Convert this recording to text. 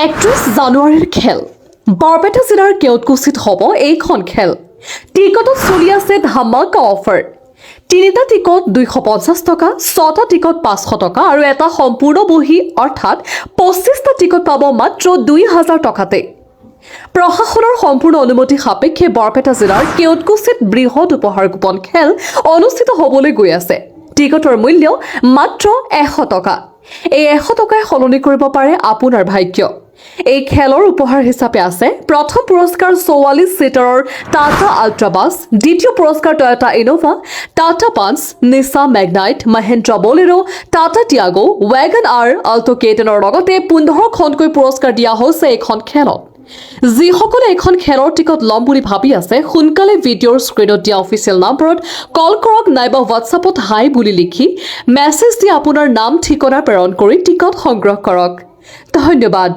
31 জানুৱাৰীৰ খেল। বৰপেটা জিলাৰ কেওটকুছিত হ'ব এইখন খেল। টিকটত চলি আছে ধামাকা অফাৰ। তিনিটা টিকট 250 টকা, ছটা টিকট 500 টকা আৰু এটা সম্পূৰ্ণ বহী অৰ্থাৎ 25টা টিকট পাব মাত্ৰ 2000 টকাতে। প্ৰশাসনৰ সম্পূৰ্ণ অনুমতি সাপেক্ষে বৰপেটা জিলাৰ কেওটকুছিত বৃহৎ উপহাৰ কুপন খেল অনুষ্ঠিত হ'বলৈ গৈ আছে। টিকটৰ মূল্য মাত্ৰ 100 টকা। এই 100 টকাই সলনি কৰিব পাৰে আপোনাৰ ভাগ্য। এই খেলৰ উপহাৰ হিচাপে আছে প্ৰথম পুৰস্কাৰ 44 চিটাৰৰ টাটা আল্ট্ৰা বাছ, দ্বিতীয় পুৰস্কাৰ Toyota Innova, Tata Punch, Nissan Magnite, Mahindra Bolero, Tata Tiago, Wagon R, Alto কেটেনৰ লগতে 15খনকৈ পুৰস্কাৰ দিয়া হৈছে এইখন খেলত। যিসকলে এইখন খেলৰ টিকট ল'ম বুলি ভাবি আছে, সোনকালে ভিডিঅ'ৰ স্ক্ৰীণত দিয়া অফিচিয়েল নম্বৰত কল কৰক নাইবা হোৱাটছআপত হাই বুলি লিখি মেছেজ দি আপোনাৰ নাম, ঠিকনা প্ৰেৰণ কৰি টিকট সংগ্ৰহ কৰক। ধন্যবাদ।